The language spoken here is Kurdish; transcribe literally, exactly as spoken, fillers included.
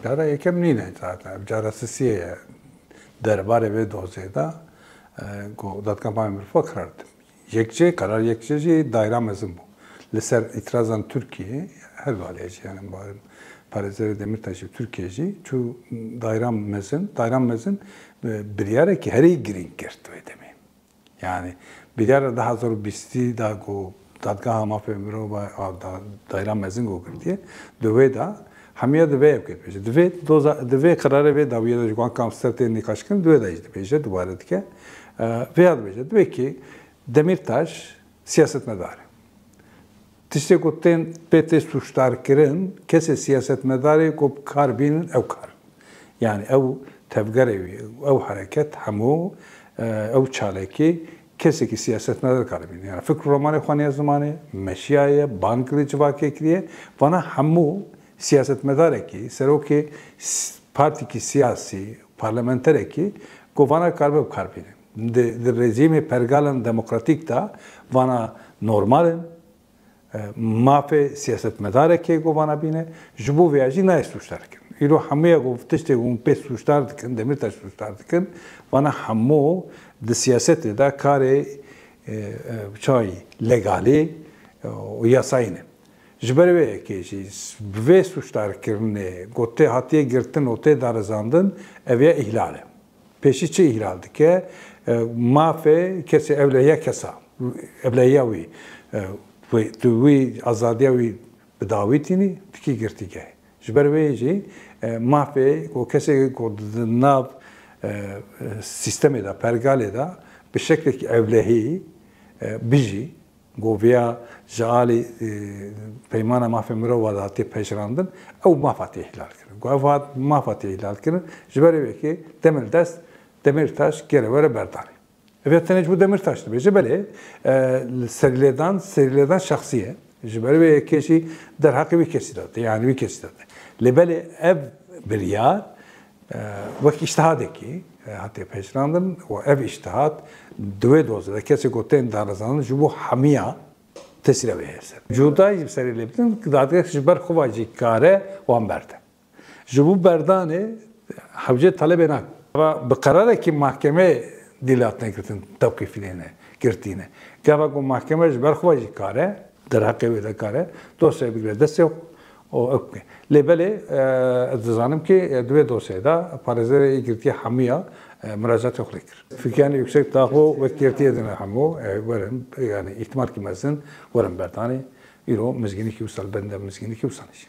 Cara yekem nîne zaten, cara sisiyê ye. Derbarê vê dozê de, e, ku dadgeha mafê mirovan karar dide. Yekce, karar yekce jî daîra mezin bû. Li ser îtirazan Tirkiyê, her du aliyê jî, yani, parêzerê Demîrtaş û Tirkiye jî çû daîra mezin. Daîra mezin, e, biryarekî herî girîng girt wê demê. Yani, biryara du hazar û bîstî da ku dadgeha mafê mirovan a da, daîra mezin ku girtiye, di wê de hemiya di vê ev kê dibêje. Di vê doza, di vê qerarê vê dawiyê de ji wan kam ser tê nîqaşkirin, di wê de jî dibêje, dubare dike. E, vêya dibêje. Dibê ki Demîrtaş siyasetmedar e. Tiştê ku tên pê tê sûcdarkirin, kesê siyasetmedarê ku bi kar bînin ew kar. Yani ew tevgerê wî, ew hereket hemû, e, ew çalakî kesekî siyasetmedar karibîne. Yani fikr û romanê xwaniye zimanê, meşiyaye, bang li civakê kiriye. Vana hemû siyasetmedarekî, serokê s-, partîkî siyasî, parlamenterekî ku vana karibe bi kar bîne. Di, di rejîmê pergalan demokratîk de vana normal in. E, mafê siyasetmedarekê ku vana bîne, ji bo vêya jî nayê sûcdar kirin. Îro hemûya ku tiştê hûn pê sûcdar dikin, Demîrtaş sûcdar dikin, vana hemû di siyasetê de karê, e, e, çayî legalî, e, û yasayî ne. Ji ber vê yekê jî bi vê sûcdarkirinê ku tê hatiye girtin û tê darizandin, ev ya îhlal e. Pêşî çi îhlal dike? E, mafê kesê, ewlehiya kesa, ewlehiya wî, e, wê, tu wî azadiya wî bi dawî tînî, dikî girtîgehê. Ji ber wê jî, e, mafê ku kesê ku di nav, e, e, sîstemê de, pergalê de bi şeklekî ewlehî, e, bijî, Goviya ji alî, e, Peymana Mafê Mirovan de hatiye pejirandin, ew maf hatiye îhlal kirin. Ku ev hat, maf hatiye îhlal kirin, ji ber vê yekê Demîrtaş, Demîrtaş gere were berdanê. Ev ya tenê ji bo Demîrtaş dibêje, belê, e, serîlêdan, serîlêdan şexsî ye. Ji ber vê yekê jî derheqê wî kesî de, yani wî kesî de. Lê belê ev biryar, e, wek îştihadekî, e, hatiye pejirandin û ev îştihad di wê dozê de kesê ku tên darizandin ji bo hemiya tesîra wê heye ser. Cuda jî bi serê lê bidin, dadgeh ji ber xwe ve jî kare wan berde. Ji bo berdanê hewce talebê nake. Bi qerarekî mahkemê dîl hatine girtin, tewqîfî lê ne, girtî ne. Gava ku mahkeme ji ber xwe ve jî kare, derheqê wê de kare, dosyayê bigire destê xwe û ew bike. Lê belê, e, ez dizanim ki, e, di wê dosyayê de parêzerê yê girtiye hemiya, e, miracatê xwe lê kir. Fikiyanê Yüksek Daxo wek girtiyê dine hemû, e, werin, yani îhtimalkî mezin werin berdanê. Îro mizgînîkî wisa li benda mizgînîkî wisa nişî.